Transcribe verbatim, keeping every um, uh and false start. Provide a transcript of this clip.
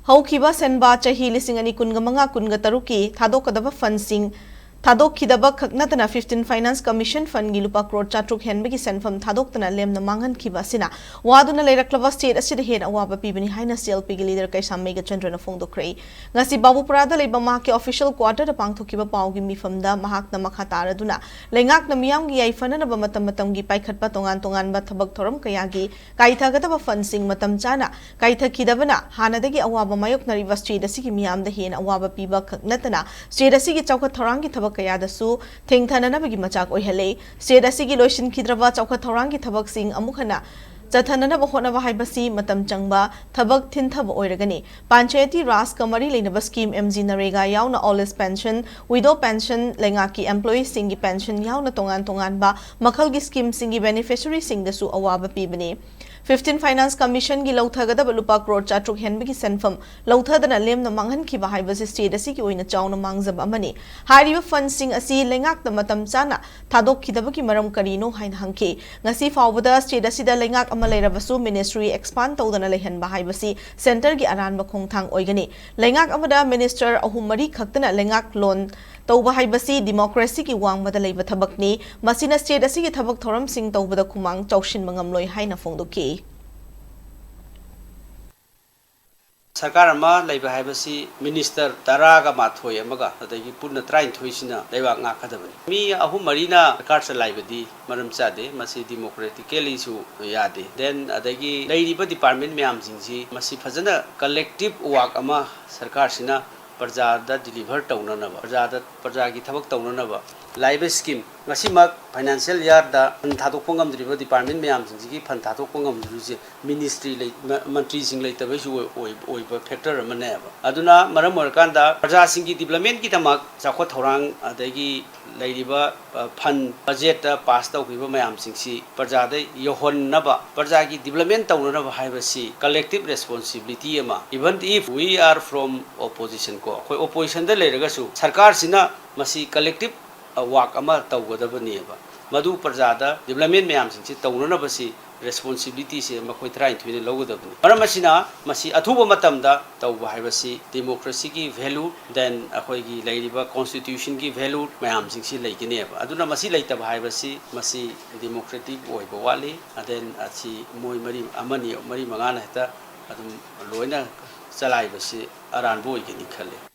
ꯍꯧꯈꯤꯕ ꯁꯦꯟꯕꯥ ꯆꯍꯤ ꯂꯤꯁꯤꯡ ꯑꯅꯤ ꯀꯨꯟꯒ ꯃꯉꯥ ꯀꯨꯟꯒ ꯇꯔꯨꯛꯀꯤ ꯊꯥꯗꯣꯛꯀꯗꯕ ꯐꯟꯁꯤꯡ ꯊꯥꯗꯣꯛꯈꯤꯗꯕ ꯈꯛ ꯅꯠꯇꯅ, fifteen Finance Commission Fundꯒꯤ ꯂꯨꯄꯥ ꯀ꯭ꯔꯣꯔ ꯆꯥꯇ꯭ꯔꯨꯛ ꯍꯦꯟꯕꯒꯤ ꯁꯦꯟꯐꯝ ꯊꯥꯗꯣꯛꯇꯅ ꯂꯦꯝꯅ ꯃꯥꯡꯍꯟꯈꯤꯕ ꯑꯁꯤꯅ ꯋꯥꯗꯨꯅ ꯂꯩꯔꯛꯂꯕ state ꯑꯁꯤꯗ ꯍꯦꯟꯅ ꯑꯋꯥꯕ ꯄꯤꯕꯅꯤ ꯍꯥꯏꯅ CLPꯒꯤ leader ꯀꯩꯁꯥꯝ ꯃꯩꯒꯆꯟꯗ꯭ꯔꯅ ꯐꯣꯡꯗꯣꯛꯈ꯭ꯔꯦ꯫ ꯉꯁꯤ ꯕꯥꯕꯨꯄꯨꯔꯥꯗ ꯂꯩꯕ ꯃꯍꯥꯛꯀꯤ official quarterꯗ ꯄꯥꯡꯊꯣꯛꯈꯤꯕ ꯄꯥꯎꯒꯤ ꯃꯤꯐꯝꯗ ꯃꯍꯥꯛꯅ ꯃꯈꯥ ꯇꯥꯔꯗꯨꯅ ꯂꯩꯉꯥꯛꯅ ꯃꯤꯌꯥꯝꯒꯤ ꯌꯥꯏꯐꯅꯅꯕ ꯃꯇꯝ ꯃꯇꯝꯒꯤ ꯄꯥꯏꯈꯠꯄ ꯇꯣꯉꯥꯟ ꯇꯣꯉꯥꯟꯕ ꯊꯕꯛ ꯊꯧꯔꯝ ꯀꯌꯥꯒꯤ ꯀꯥꯏꯊꯒꯗꯕ ꯐꯟꯁꯤꯡ ꯃꯇꯝ ꯆꯥꯅ ꯀꯥꯏꯊꯈꯤꯗꯕꯅ ꯍꯥꯟꯅꯗꯒꯤ ꯑꯋꯥꯕ ꯃꯥꯌꯣꯛꯅꯔꯤꯕ state ꯑꯁꯤꯒꯤ ꯃꯤꯌꯥꯝꯗ ꯍꯦꯟꯅ ꯑꯋꯥꯕ ꯄꯤꯕ ꯈꯛ ꯅꯠꯇꯅ, state ꯑꯁꯤꯒꯤ ꯆꯥꯎꯈꯠ ꯊꯧꯔꯥꯡꯒꯤ ꯊꯕꯛ ꯀꯌꯥꯗꯁꯨ ꯊꯦꯡꯊꯅꯅꯕꯒꯤ ꯃꯆꯥꯛ ꯑꯣꯏꯍꯜꯂꯦ꯫ State ꯑꯁꯤꯒꯤ ꯂꯣꯏꯁꯤꯟꯈꯤꯗ꯭ꯔꯕ ꯆꯥꯎꯈꯠ ꯊꯧꯔꯥꯡꯒꯤ ꯊꯕꯛꯁꯤꯡ ꯑꯃꯨꯛ ꯍꯟꯅ ꯆꯠꯊꯅꯅꯕ ꯍꯣꯠꯅꯕ ꯍꯥꯏꯕꯁꯤ ꯃꯇꯝ ꯆꯪꯕ ꯊꯕꯛ ꯊꯤꯟꯊꯕ ꯑꯣꯏꯔꯒꯅꯤ꯫ ꯄꯟꯆꯥꯌꯇꯤ ꯔꯥꯖꯀ ꯃꯔꯤ ꯂꯩꯅꯕ scheme, MGNREGA ꯌꯥꯎꯅ old age pension, widow pension, ꯂꯩꯉꯥꯛꯀꯤ employeeꯁꯤꯡꯒꯤ pension ꯌꯥꯎꯅ ꯇꯣꯉꯥꯟ ꯇꯣꯉꯥꯟꯕ ꯃꯈꯜꯒꯤ schemeꯁꯤꯡꯒꯤ beneficiaryꯁꯤꯡꯗꯁꯨ ꯑꯋꯥꯕ ꯄꯤꯕꯅꯤ꯫ Fifteen Finance Commissionꯒꯤ ꯂꯧꯊꯒꯗꯕ ꯂꯨꯄꯥ ꯀ꯭ꯔꯣꯔ ꯆꯥꯇ꯭ꯔꯨꯛ ꯍꯦꯟꯕꯒꯤ ꯁꯦꯟꯐꯝ ꯂꯧꯊꯗꯅ ꯂꯦꯝꯅ ꯃꯥꯡꯍꯟꯈꯤꯕ ꯍꯥꯏꯕꯁꯤ state ꯑꯁꯤꯒꯤ ꯑꯣꯏꯅ ꯆꯥꯎꯅ ꯃꯥꯡꯖꯕ ꯑꯃꯅꯤ꯫ ꯍꯥꯏꯔꯤꯕ fundꯁꯤꯡ ꯑꯁꯤ ꯂꯩꯉꯥꯛꯅ ꯃꯇꯝ ꯆꯥꯅ ꯊꯥꯗꯣꯛꯈꯤꯗꯕꯒꯤ ꯃꯔꯝ ꯀꯔꯤꯅꯣ ꯍꯥꯏꯅ ꯍꯪꯈꯤ꯫ ꯉꯁꯤ ꯐꯥꯎꯕꯗ state ꯑꯁꯤꯗ ꯂꯩꯉꯥꯛ ꯑꯃ ꯂꯩꯔꯕꯁꯨ ministry expand ꯇꯧꯗꯅ ꯂꯩꯍꯟꯕ ꯍꯥꯏꯕꯁꯤ centreꯒꯤ ꯑꯔꯥꯟꯕ ꯈꯣꯡꯊꯥꯡ ꯑꯣꯏꯒꯅꯤ꯫ ꯂꯩꯉꯥꯛ ꯑꯃꯗ minister ꯑꯍꯨꯝ ꯃꯔꯤ ꯈꯛꯇꯅ ꯂꯩꯉꯥꯛꯂꯣꯟ ꯇꯧꯕ ꯍꯥꯏꯕꯁꯤ democracyꯒꯤ ꯋꯥꯡꯃꯗ ꯂꯩꯕ ꯊꯕꯛꯅꯤ꯫ ꯃꯁꯤꯅ state ꯑꯁꯤꯒꯤ ꯊꯕꯛ ꯊꯧꯔꯝꯁꯤꯡ ꯇꯧꯕꯗ ꯈꯨꯃꯥꯡ ꯆꯥꯎꯁꯤꯟꯕ ꯉꯝꯂꯣꯏ ꯍꯥꯏꯅ ꯐꯣꯡꯗꯣꯛꯈꯤ꯫ ꯁꯔꯀꯥꯔ ꯑꯃ ꯂꯩꯕ ꯍꯥꯏꯕꯁꯤ minister ꯇꯔꯥꯒ ꯃꯥꯊꯣꯏ ꯑꯃꯒ ꯑꯗꯒꯤ ꯄꯨꯟꯅ ꯇꯔꯥꯅꯤꯊꯣꯏꯁꯤꯅ ꯂꯩꯕꯥꯛ ꯉꯥꯛꯀꯗꯕꯅꯤ꯫ ꯃꯤ ꯑꯍꯨꯝ ꯃꯔꯤꯅ ꯁꯔꯀꯥꯔ ꯆꯂꯥꯏꯕꯗꯤ ꯃꯔꯝ ꯆꯥꯗꯦ꯫ ꯃꯁꯤ democraticallyꯁꯨ ꯌꯥꯗꯦ꯫ Then ꯑꯗꯒꯤ ꯂꯩꯔꯤꯕ department ꯃꯌꯥꯝꯁꯤꯡꯁꯤ ꯃꯁꯤ ꯐꯖꯅ collective work ꯑꯃ ꯁꯔꯀꯥꯔꯁꯤꯅ ꯄ꯭ꯔꯖꯥꯗ deliver ꯇꯧꯅꯅꯕ, ꯄ꯭ꯔꯖꯥꯗ, ꯄ꯭ꯔꯖꯥꯒꯤ ꯊꯕꯛ ꯇꯧꯅꯅꯕ ꯂꯥꯛꯏꯕ scheme, ꯉꯁꯤꯃꯛ financial yearꯗ fund ꯊꯥꯗꯣꯛꯄ ꯉꯝꯗ꯭ꯔꯤꯕ department ꯃꯌꯥꯝꯁꯤꯡꯁꯤꯒꯤ fund ꯊꯥꯗꯣꯛꯄ ꯉꯝꯗ꯭ꯔꯤꯕꯁꯦ ministry ꯂꯩ-, ꯃ-, ꯃꯟꯇ꯭ꯔꯤꯁꯤꯡ ꯂꯩꯇꯕꯩꯁꯨ ꯑꯣꯏ-, ꯑꯣꯏ-, ꯑꯣꯏꯕ factor ꯑꯃꯅꯦꯕ꯫ ꯑꯗꯨꯅ ꯃꯔꯝ ꯑꯣꯏꯔꯀꯥꯟꯗ ꯄ꯭ꯔꯖꯥꯁꯤꯡꯒꯤ developmentꯀꯤꯗꯃꯛ ꯆꯥꯎꯈꯠ ꯊꯧꯔꯥꯡ ꯑꯗꯒꯤ ꯂꯩꯔꯤꯕ, ꯑ, fund budgetꯇ pass ꯇꯧꯈꯤꯕ ꯃꯌꯥꯝꯁꯤꯡꯁꯤ ꯄ꯭ꯔꯖꯥꯗ ꯌꯧꯍꯟꯅꯕ, ꯄ꯭ꯔꯖꯥꯒꯤ development ꯇꯧꯅꯅꯕ ꯍꯥꯏꯕꯁꯤ collective responsibility ꯑꯃ, even if we are from opposition ꯀꯣ, ꯑꯩꯈꯣꯏ oppositionꯗ ꯂꯩꯔꯒꯁꯨ ꯁꯔꯀꯥꯔꯁꯤꯅ ꯃꯁꯤ collective work ꯑꯃ ꯇꯧꯒꯗꯕꯅꯦꯕ꯫ ꯃꯗꯨ ꯄ꯭ꯔꯖꯥꯗ development ꯃꯌꯥꯝꯁꯤꯡꯁꯤ ꯇꯧꯅꯅꯕꯁꯤ responsibility ꯁꯦ ꯃꯈꯣꯏ ꯇꯔꯥꯅꯤꯊꯣꯏꯅ ꯂꯧꯒꯗꯕꯅꯤ꯫ ꯃꯔꯝ ꯑꯁꯤꯅ ꯃꯁꯤ ꯑꯊꯨꯕ ꯃꯇꯝꯗ ꯇꯧꯕ ꯍꯥꯏꯕꯁꯤ democracy ꯒꯤ value, then ꯑꯩꯈꯣꯏꯒꯤ ꯂꯩꯔꯤꯕ constitution ꯒꯤ value ꯃꯌꯥꯝꯁꯤꯡꯁꯤ ꯂꯩꯒꯅꯦꯕ꯫ ꯑꯗꯨꯅ ꯃꯁꯤ ꯂꯩꯇꯕ ꯍꯥꯏꯕꯁꯤ ꯃꯁꯤ democratic ꯑꯣꯏꯕ ꯋꯥꯠꯂꯤ꯫ Then ꯑꯁꯤ ꯃꯣꯏ ꯃꯔꯤ, ꯑꯃꯅꯤ, ꯃꯔꯤ ꯃꯉꯥꯅ ꯍꯦꯛꯇ ꯑꯗꯨꯝ ꯂꯣꯏꯅ ꯆꯂꯥꯏꯕꯁꯤ ꯑꯔꯥꯟꯕ ꯑꯣꯏꯒꯅꯤ ꯈꯜꯂꯤ꯫